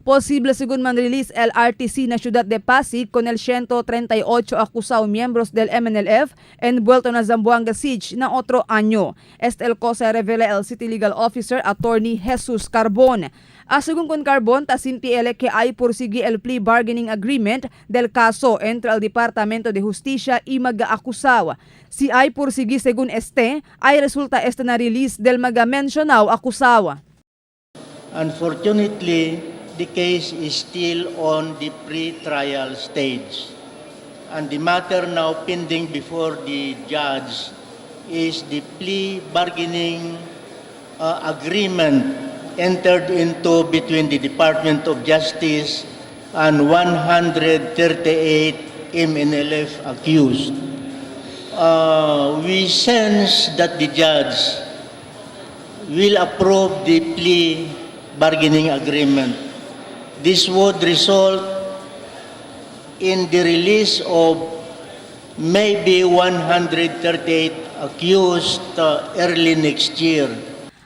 Posible según man release el RTC na Ciudad de Pasig con el 138 acusado miembros del MNLF envuelto na Zamboanga Siege na otro año. Este el cosa revela el City Legal Officer Attorney Jesus Carbon. A según con Carbon, tasinti ele que hay porsigui el plea bargaining agreement del caso entre el Departamento de Justicia y mag-acusaw. Si hay porsigui según este, ay resulta este na release del maga-mencionaw acusaw. Unfortunately, the case is still on the pre-trial stage. And the matter now pending before the judge is the plea bargaining agreement entered into between the Department of Justice and 138 MNLF accused. We sense that the judge will approve the plea bargaining agreement. This would result in the release of maybe 138 accused early next year.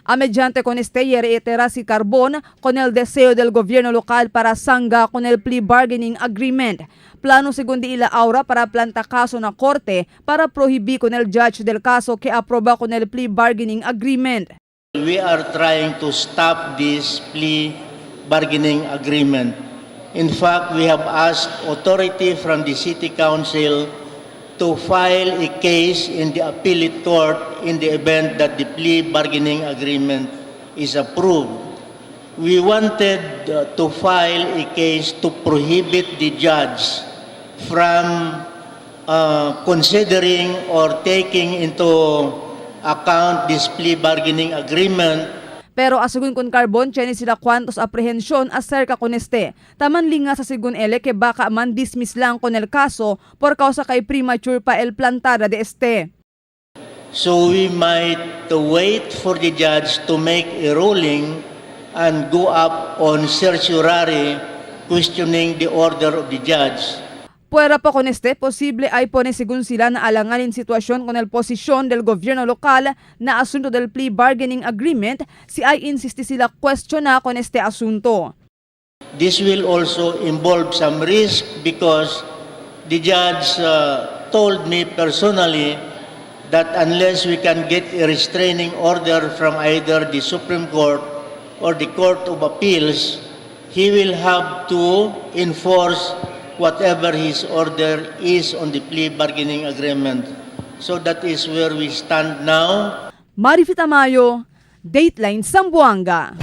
A mediante con este reitera si Carbon con el deseo del gobierno local para sangga con el plea bargaining agreement. Plano según di ila aura para planta caso na korte para prohibir con el judge del caso que aproba con el plea bargaining agreement. We are trying to stop this plea bargaining agreement. In fact, we have asked authority from the city council to file a case in the appellate court in the event that the plea bargaining agreement is approved. We wanted to file a case to prohibit the judge from considering or taking into account this plea bargaining agreement. Pero asegun con Carbon, tiene sila cuantos aprehensión acerca con este. Taman linga sa segun ele que baka man dismiss lang con el caso por causa kay premature pa el plantada de este. So we might wait for the judge to make a ruling and go up on certiorari questioning the order of the judge. Puera pa con este, posible ay pone según sila na alanganin sitwasyon con el posisyon del gobyerno lokal na asunto del plea bargaining agreement si ay insisti sila kwestiona con este asunto. This will also involve some risk because the judge told me personally that unless we can get a restraining order from either the Supreme Court or the Court of Appeals, he will have to enforce whatever his order is on the plea bargaining agreement. So that is where we stand now. Marifi Tamayo, Dateline Zamboanga.